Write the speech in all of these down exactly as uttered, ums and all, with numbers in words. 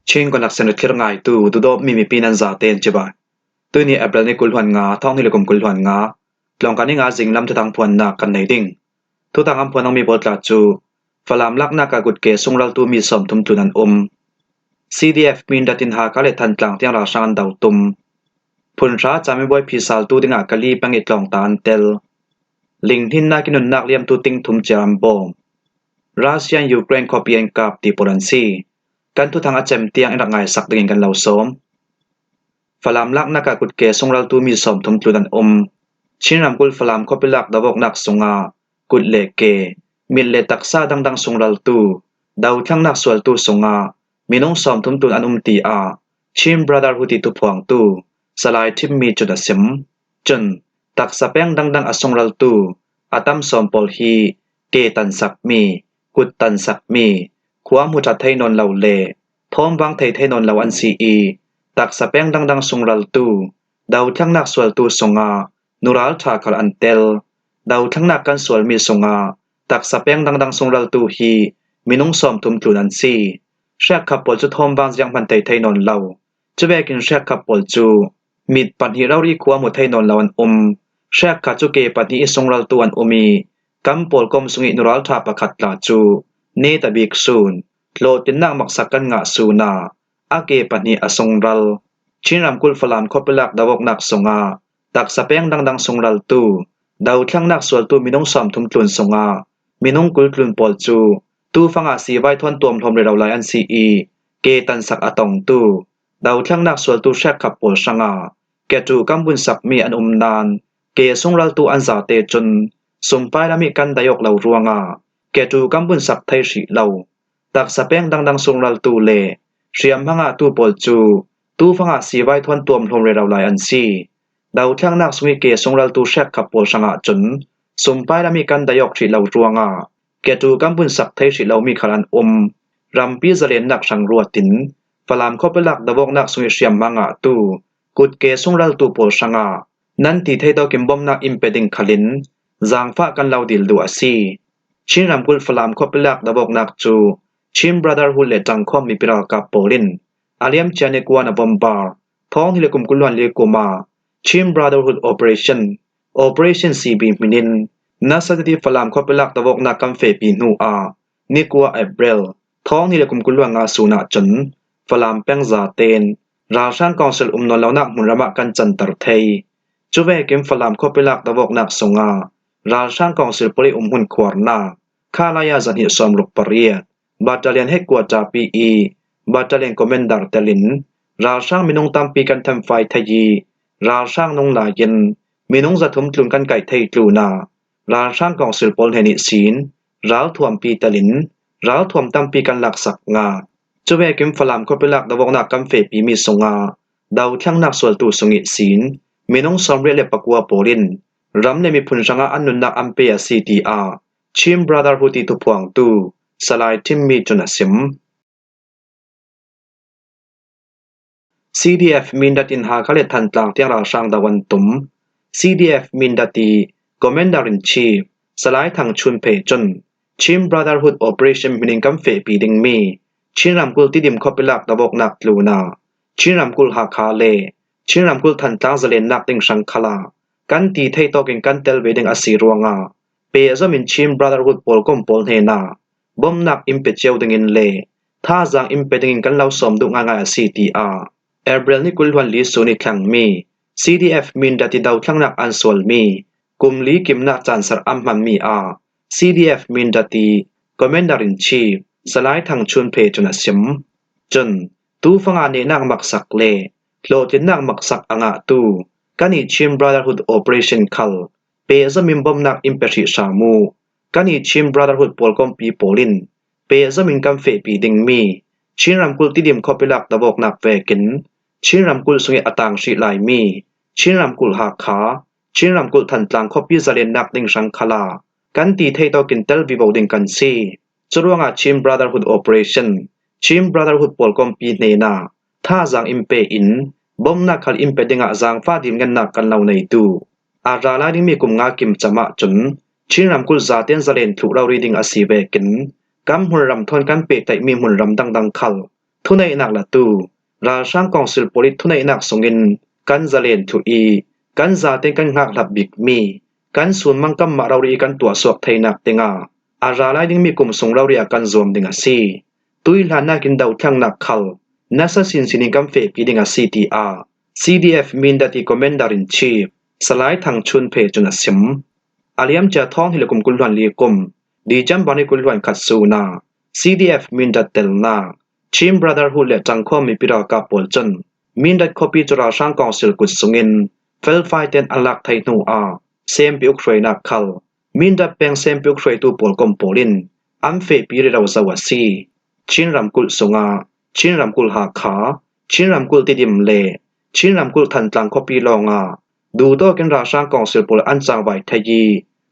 Chin Connection thlir ngaitu, duhdawtmi mipi nan zaten cibai. Tuini April ni kul hluan nga, thawng hnih le kum kul hluan nga, Tlawngkai ni nga zinglam thuthang phuannak kan nei ding. Thuthang an phuan dingmi pawl tla cu Falam laknak a kutke sungraltu mi sawmthum tlun an um. C D F Mindat in Hakha le Thantlang tiang ralhrang an do tum. Phunhra camibuai phi saltu dingah Kali peng i tlawngta an tel. Linghninnak i nunnak liamtu ting thum ciar an bawm. Russia in Ukraine khuapi an kap ti pawl an si. Kan thuthang a cem tiang in rak ngaisak dingin kan lo sawm. Falam laknak a kutke sungraltu mi sawmthum tlun an um. Chin ramkulh Falam khuapi lak dovawknak sungah kut le ke, mit le taksa dangdang sungraltu, dothlangnak sualtu sungah minung sawmthum tlun an um, tiah Chin Brotherhood i thuphuangtu Salai Thimmi cun a sim. Cun taksa peng dangdang a sungraltu a tam sawm pawl hi ke tansakmi, kut tansakmi, khua hmu ṭha thei nawn lo le thawmvang thei thei nawn lo an si i, taksa peng dangdang sungraltu, dothlangnak sualtu sungah nural ṭha khal an tel. Dothlangnak kan sualmi sungah taksa peng dangdang sungraltu hi minung sawmthum tlun an si. Hriakkhap pawl cu thawmvang ziang hman thei thei nawn lo. Cuvekin hriakkhap pawl cu mit pahnih rori khua hmu thei nawn lo an um. Hriakkhap cu ke pahnih i sungraltu an um i, kan pawlkom sung i nural ṭha pakhat tla cu net a bik sun, hlawhtlinnak maksak kan ngah sun ah a ke pahnih a sungral. Chin ramkulh Falam khuapi lak dovawknak sungah taksa peng dangdang sungraltu, dothlangnak sualtu minung sawmthum tlun sungah minung kul tlun pawl cu tufang ah sivai thawn tuamhlawm rero lai an si i, ke tansak a tongtu, dothlangnak sualtu hriakkhap pawl hrangah ketu kan bunsakmi an um nain, ke sungraltu an zate cun sumpai lam i kan dai awk lo ruangah ketu kan bunsak thei hrih lo. Taksa peng dangdang sungraltu le hriamhma ngahtu pawl cu tufang ah sivai thawn tuamhlawm rero lai an si. Dothlangnak sung i ke sungraltu hriakkhap pawl hrangah cun sumpai lam i kan dai awk hrih lo ruangah ketu kan bunsak thei hrih lomi khal an um. Rampi zalennak hrang ruatin Falam khuapi lak dovawknak sung i hriamhma ngahtu kutke sungraltu pawl hrangah nan ti thei tawkin bomnak in pe ding khalin zaangfah kan lo dil duh a si. Chin ramkulh Falam khuapi lak dovawknak cu Chin Brotherhood le ṭangkhawm mipi ralkap pawl in a liamcia ni kua in a bombar, thawng hnih le kum kul hluan li kum ah Chin Brotherhood Operation, Operation C B hmin in nasa tete Falam khuapi lak dovawknak kan fehpi hnu ah ni kua April, thawng hnih le kum kul hluan nga sun ah cun Falam peng zaten ralhrang council um nawn lonak hmunram ah kan canter thei. Cuvekin Falam khuapi lak dovawknak sungah ralhrang council pawl i umhmun khuarnak, Khalaya zahnih sawmruk pariat, battalion headquarter pi i battalion commander telin ralhrang minung tampi kan thanfai thei i, ralhrang nung lai in minung zathum tlun kan kaih thei tlunah ralhrang council pawl hnen ihsin ralthuampi telin ralthuam tampi kan laksak ngah. Cuvekin Falam khuapi lak dovawknak kan fehpimi sungah dothlangnak sualtu sung ihsin minung sawmriat le pakua pawl in ram le miphun hrangah an nunnak an pe a si, tiah Chin Brotherhood i thuphuangtu Salai Thimmi cun a sim. C D F Mindat in Hakha le Thantlang tiang ralhrang do an tum. C D F Mindat i Commander in Chief Salai Thang Chun Phe cun Chin Brotherhood Operation hmin in kan fehpi dingmi Chin ramkulh Tidim khuapi lak dovawknak tlunah Chin ramkulh Hakha le Chin ramkulh Thantlang zalennak ding hrang khalah kan ti thei tawkin kan tel ve ding a si ruangah pehzom in Chin Brotherhood pawlkom pawl hnenah bomnak in pe cio dingin le thazaang in pe dingin kan lo sawm duh ngaingai a si, tiah April ni kul hluan li sun i thlengmi C D F Mindat i dothlangnak an sualmi kum li kimnak caansar an hmanmi ah C D F Mindat i Commander in Chief Salai Thang Chun Phe cun a sim. Cun tufang ah nehnak maksak le hlawhtlinnak maksak a ngahtu kan i Chin Brotherhood Operation khal pehzom in bomnak in pe hrih hram uh. Kan i Chin Brotherhood pawlkompi pawl in pehzom in kan fehpi dingmi Chin ramkulh Tidim khuapi lak dovawknak vekin Chin ramkulh sung i a tang hrih laimi Chin ramkulh Hakha, Chin ramkulh Thantlang khuapi zalennak ding hrang khalah kan ti thei tawkin tel vivo ding kan si. Curuangah Chin Brotherhood Operation, Chin Brotherhood pawlkompi hnenah thazaang in pe in bomnak khal in pe dingah zaangfah dilngennak kan lo nei duh. A ra lai dingmi kum nga kim cam ahcun Chin ramkulh zaten zalen thluh rori ding a si vekin kan hmunram thawn kan pehtlaihmi hmunram dangdang khal Thuneihnak latu, ralhrang kawngsil pawl i thuneihnak sungin kan zalen thluh i kan zaten kan ngakhlap bikmi kan sunmang kanmah rori i kan tuahsuak theinak dingah a ra lai dingmi kum sung rori ah kan zuam ding a si. Tuihlannak in dothlennak khal nasa sinsin in kan fehpi ding a si, tiah C D F Mindat i Commander in Chief Salai Thang Chun Phe cun a sim. A liamcia thawng hnih le kum kul hluan li kum December ni kul hluan khat sun ah C D F Mindat telnak Chin Brotherhood le Tangkhawm mipi ralkap pawl cun Mindat khuapi cu ralhrang kawngsil kut sungin felfai ten an lak thei hnu ah sempi uk hruainak khal Mindat peng sempi uk hruaitu pawl kom pawl in an fehpi rero zo a si. Chin ramkulh sungah Chin ramkulh Hakha, Chin ramkulh Tidim le Chin ramkulh Thantlang khuapi lawngah duhtawkin ralhrang kawngsil pawl an cangvai thei i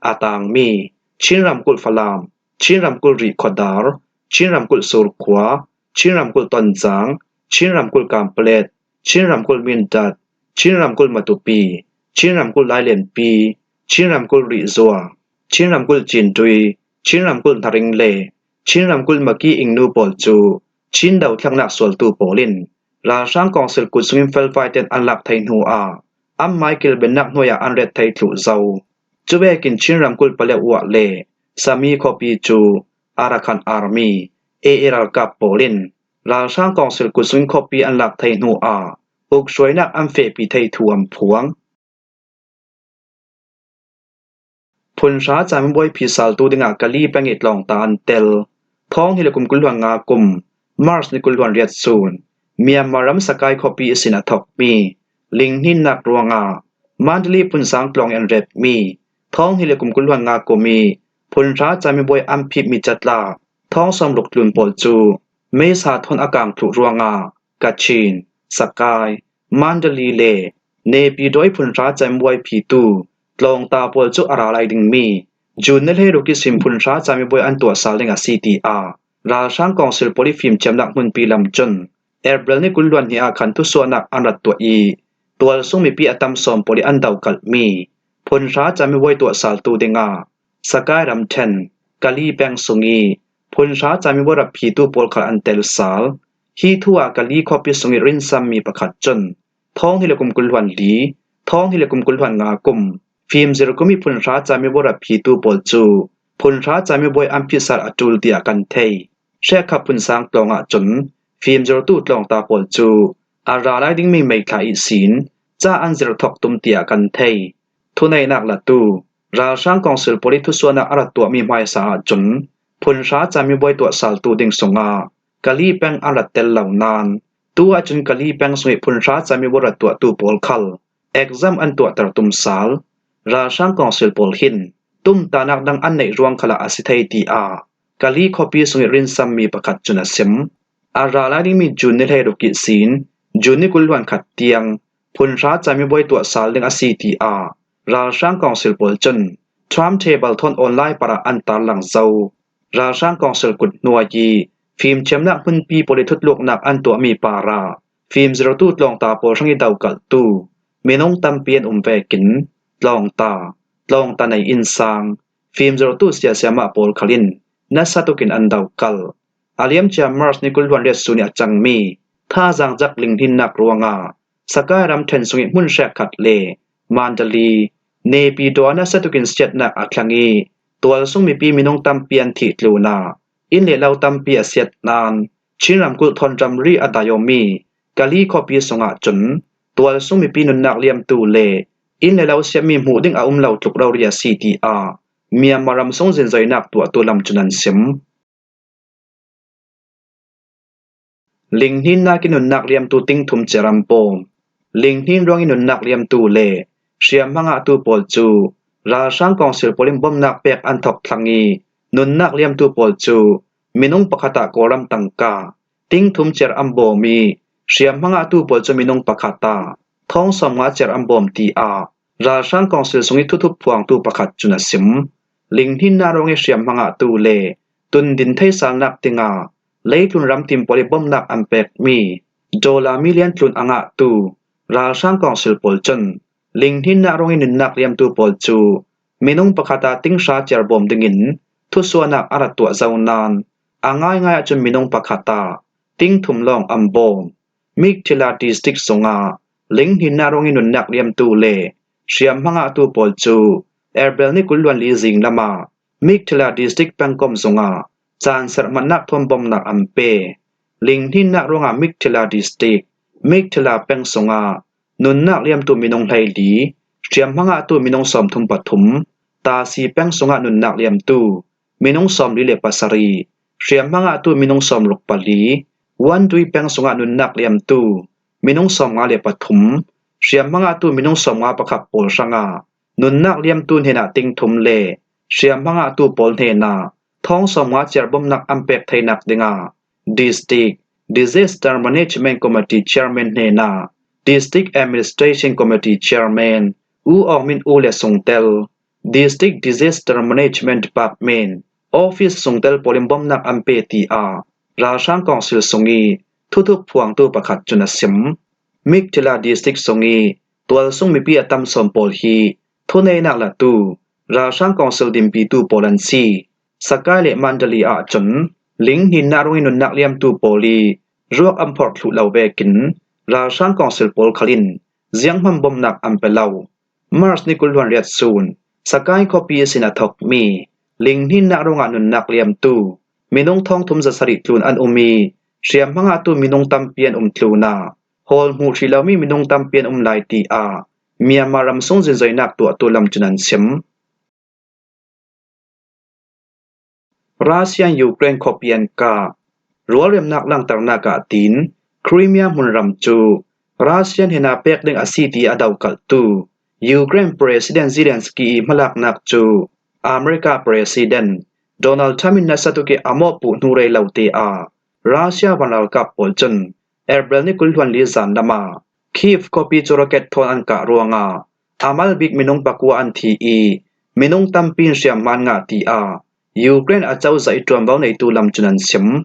a tangmi Chin ramkulh Falam, Chin ramkulh Rihkhawdar, Chin ramkulh Surkhua, Chin ramkulh Tonzang, Chin ramkulh Kanpalet, Chin ramkulh Mindat, Chin ramkulh Matupi, Chin ramkulh Lailenpi, Chin ramkulh Rihzua, Chin ramkulh Cindui, Chin ramkulh Hnaring le Chin ramkulh Maki Ingnu pawl cu Chin dothlennak sualtu pawl in ralhrang kawngsil kut sungin felfai ten an lak thei hnu ah an mai kilbennak hnuai ah an ret thei thluh zo. Cuvekin Chin ramkulh Paletwa le Sami khuapi cu Arakan Army, A A ralkap pawl in ralhrang kawngsil kut sungin khuapi an lak thei hnu ah uk hruainak an fehpi thei thu an phuang. Phunhra camibuai phisaltu dingah Kali peng i tlawngta an tel. Thawng hnih le kum kul hluan nga kum March ni kul hluan riat sun Myanmar ram Sakai khuapi ihsin a thokmi linghninnak ruangah Mandalay phunsang tlawng i an retmi thawng hnih le kum kul hluan nga kum i phunhra camibuai an phitmi catlak thawng sawmruk tlun pawl cu meisa thawn a kang thluh ruangah Kachin, Sakai, Mandalay le Naypyidaw i phunhra camibuai phitu tlawngta pawl cu a ra lai dingmi June ni hleiruk ihsin phunhra camibuai an tuah sal ding a si, tiah ralhrang kawngsil pawl i fimthiamnak hmunpi lam cun April ni kul hluan hnih ah khan thusuahnak an rak tuah i tualsung mipi a tam sawm pawl i an dokalhmi phunhra camibuai tuah saltu dingah Sakai ramṭhen Kali peng sung i phunhra camibuai rak phitu pawl khal an tel sal. Hi thu ah Kali khuapi sung i rinsammi pakhat cun thawng hnih le kum kul hluan li, thawng hnih le kum kul hluan nga kum fimzir kum i phunhra camibuai rak phitu pawl cu phunhra camibuai an phit sal a ṭul tiah kan thei. Hrekkhat phunsang tlawng ahcun fimzirtu tlawngta pawl cu a ra lai dingmi meithla ihsin ca an zir thawk tum tiah kan thei. Thuneihnak latu, ralhrang kawngsil pawl i thusuahnak a rak tuahmi hmaisa ahcun phunhra camibuai tuah saltu ding sungah Kali peng an rak tel lo nain tu ahcun Kali peng sung i phunhra camibuai rak tuahtu pawl khal exam an tuahter tum sal. Ralhrang kawngsil pawl hin tumtahnak dang an neih ruang khalah a si thei, tiah Kali khuapi sung i rinsammi pakhat cun a sim. A ra lai dingmi June ni hleiruk ihsin June ni kul hluan khat tiang phunhra camibuai tuah sal ding a si, tiah ralhrang kawngsil pawl cun Trump table thawn online parah an tarlang zo. Ralhrang kawngsil kut hnuai i fimthiamnak hmunpi pawl i thutluknak an tuahmi parah fimzirtu tlawngta pawl hrang i dokalhtu minung tampi an um vekin tlawngta, tlawngta nei innsang, fimzirtu siasiamah pawl khal in nasa tukin an dokalh. A liamcia March ni kul hluan riat sun i a cangmi thazaang zak linghninnak ruangah Sakai ramṭhen sung i hmun hrekkhat le Mandalay, Naypyidaw nasa tukin siatnak a thlang i tualsung mipi minung tampi an thih tlunah inn le lo tampi a siat nain Chin ramkulh thawn ramri a dai awmi Kali khuapi sungah cun tualsung mipi nunnak liamtu le inn le lo siatmi hmuh ding a um lo tluk rori a si, tiah Myanmar ram sung zinzoinak tuahtu lam cun an sim. Linghninnak i nunnak liamtu tingthum ciar an bawm. Linghnin ruang i nunnak liamtu le hriamhma ngahtu pawl cu ralhrang kawngsil pawl in bomnak pek an thawk thlang i nunnak liamtu pawl cu minung pakhat ah Kawlram tangka tingthum ciar an bawm i hriamhma ngahtu pawl cu minung pakhat ah thawng sawmnga ciar an bawm, tiah ralhrang kawngsil sung i thuthup phuangtu pakhat cun a sim. Linghninnak ruang i hriamhma ngahtu le tundin theisalnak dingah leitlun ramtin pawl i bomnak an pekmi dollar million tlun a ngahtu ralhrang kawngsil pawl cun linghninnak ruang i nunnak liamtu pawl cu minung pakhat ah ting hra ciar bawm dingin thusuahnak a rak tuah zo nain a ngaingai ahcun minung pakhat ah ting thum lawng an bawm. Mekthila District sungah linghnina ruangin nunnak liamtu le hriamhma ngahtu pawl cu April ni kul hluan li zing lamah Mekthila District pengkomh sungah caan serhmannak thawn bawmhnak an pe. Linghnina ruangah Mekthila District, Mekthila peng sungah nunnak liamtu minung hleili, hriamhma ngahtu minung sawmthum pathum, Tasi peng sungah nunnak liamtu minung sawmli le pasarih, hriamhma ngahtu minung sawmruk pali, Wandui peng sungah nunnak liamtu minung sawmnga le pathum, hriamhma ngahtu minung sawmnga pakhat pawl hrangah nunnak liamtu hnenah ting thum le hriamhma ngahtu pawl hnenah thawng sawmnga ciarbawmhnak an pek theinak dingah District Disaster Management Committee Chairman hnenah District Administration Committee Chairman U Aung Min U le sungtel, District Disaster Management Department Office sungtel pawl in bawmhnak an pe, tiah ralhrang council sung i thuthup phuangtu pakhat cun a sim. Mekthila District sung i tualsung mipi a tam sawn pawl hi thuneinak latu ralhrang council dinpitu pawl an si. Sakai le Mandalay ah cun linghnina ruangin nunnak liamtu pawl i ruak an phorh thluh lo vekin ralhrang council pawl khal in zianghman bawmhnak an pe lo. March ni kul hluan riat sun Sakai khuapi ihsin a thokmi linghnina ruangah nunnak liamtu minung thawng thum zasarih tlun an um i hriamhma ngahtu minung tampi an um tlunah hawl hmuh hrih lomi minung tampi an um lai, tiah Myanmar ram sung zinzoinak tuahtu lam cun an sim. Russia in Ukraine khuapi an kah. Rualremnak langternak ah tin Crimea hmunram cu Russia hnen a pek ding a si ti a dokalhtu Ukraine President Zelensky i hmalaknak cu America President Donald Trump in nasa tuk i a mawhpuh hnu rei lo te ah Russia vanralkap pawl cun April ni kul hluan li zan lamah Kyiv khuapi cu rocket thawn an kah ruangah a mal bik minung pakua an thi i minung tampi in hriamhma an ngah, tiah Ukraine acozah i ṭuanvo neitu lam cun an sim.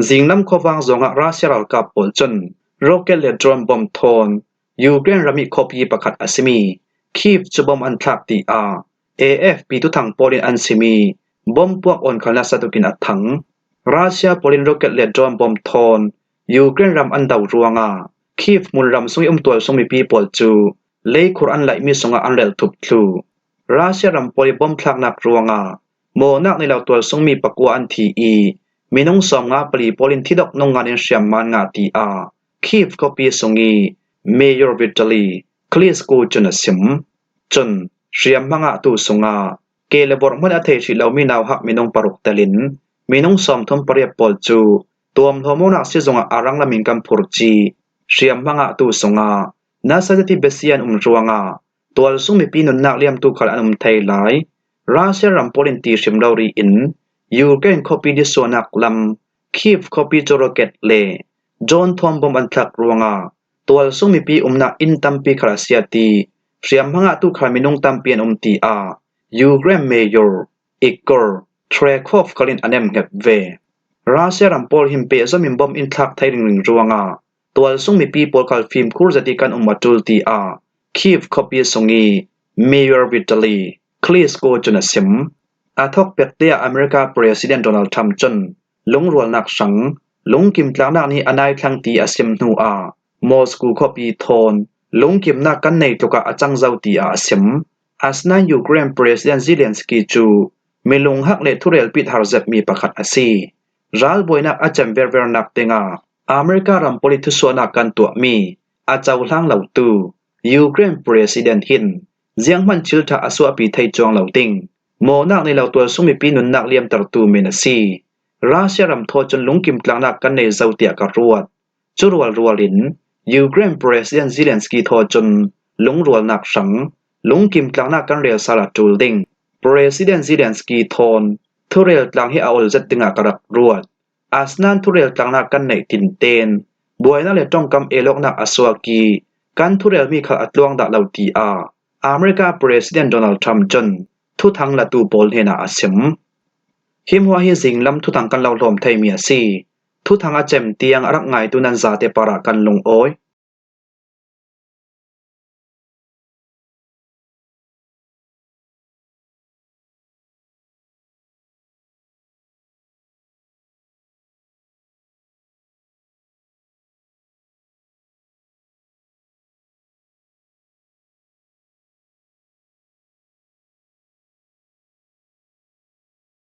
Zinglam khuavang zongah Russia ralkap pawl cun rocket le drone bomb thawn Ukraine ram i khuapi pakhat a simi Kyiv cu bomb an thlak, tiah A F P thuthang pawl in an simi bomb puak awn khal nasa tukin a thang. Russia pawl in rocket le drone bomb thawn Ukraine ram an do ruangah Kyiv hmunram sung i um tualsung mipi pawl cu leikhur an laihmi sungah an rel thup thluh. Russia ram pawl i bomb thlaknak ruangah mawhnak nei lo tualsungmi pakua an thi i minung sawmnga pali pawl in thidok nung ngan in hriamhma an ngah, tiah Kyiv khuapi sung i Mayor Vitali Klitschko cun a sim. Cun hriamhma ngahtu sungah ke le vorh hman a thei hrih lomi nauhak minung paruk telin minung sawmthum pariat pawl cu tuamhlawm awknak siizungah a ranglam in kan phurci. Hriamhma ngahtu sungah nasa zet i biasia an um ruangah tualsung mipi nunnak liamtu khal an um thei lai. Russia ram pawl in ti hrim rori in Ukraine khuapi nisuahnak lam Kyiv khuapi cu rocket le drone thawn bomb an thlak ruangah tualsung mipi umnak inn tampi khal a si a ti. Hriamhma ngahtu khal minung tampi an um, tiah Ukraine Mayor Igor Trekhov khal in a nemhnget ve. Russia ram pawl hin pehzom in bomb in thlak thei ringring ruangah tualsung mipi pawl khal fimkhur zet i kan um a ṭul, tiah Kyiv khuapi sung i Mayor Vitali Klitschko cun a sim. A thawk pekte ah America President Donald Trump cun lungrualnak hrang lungkim tlaknak nih a nai thlang ti a sim hnu ah Moscow khuapi thawn lungkimnak kan nei tluk ah a cang zo, tiah a sim. Asinain Ukraine President Zelensky cu milunghak le thurelpit har zetmi pakhat a si. Ralbuainak a cem ververnak dingah America ram pawl i thusuahnak kan tuahmi a cohlang lotu Ukraine President hin zianghman thil ṭha a suahpi thei cuang lo ding mawhnak nei lo tualsung mipi nunnak liamtertu men a si. Russia ram thaw cun lungkim tlaknak kan nei zo tiah ka ruat. Cu rualrual in Ukraine President Zelensky thaw cun lungrualnak hrang lungkim tlaknak kan rel sal a ṭul ding. President Zelensky thawn thurel tlak hi a ol zet dingah ka rak ruat. Asinain thurel tlaknak kan neih tinten buainak le ṭongkam elawknak a suak i kan thurelmi khal a tluang dah lo, tiah America President Donald Trump cun thuthang latu pawl hnenah a sim. Hi hmuah hi zinglam thuthang kan lo hlawm theimi a si. Thuthang a cem tiang a rak ngaitu nan zate parah kan lungawi.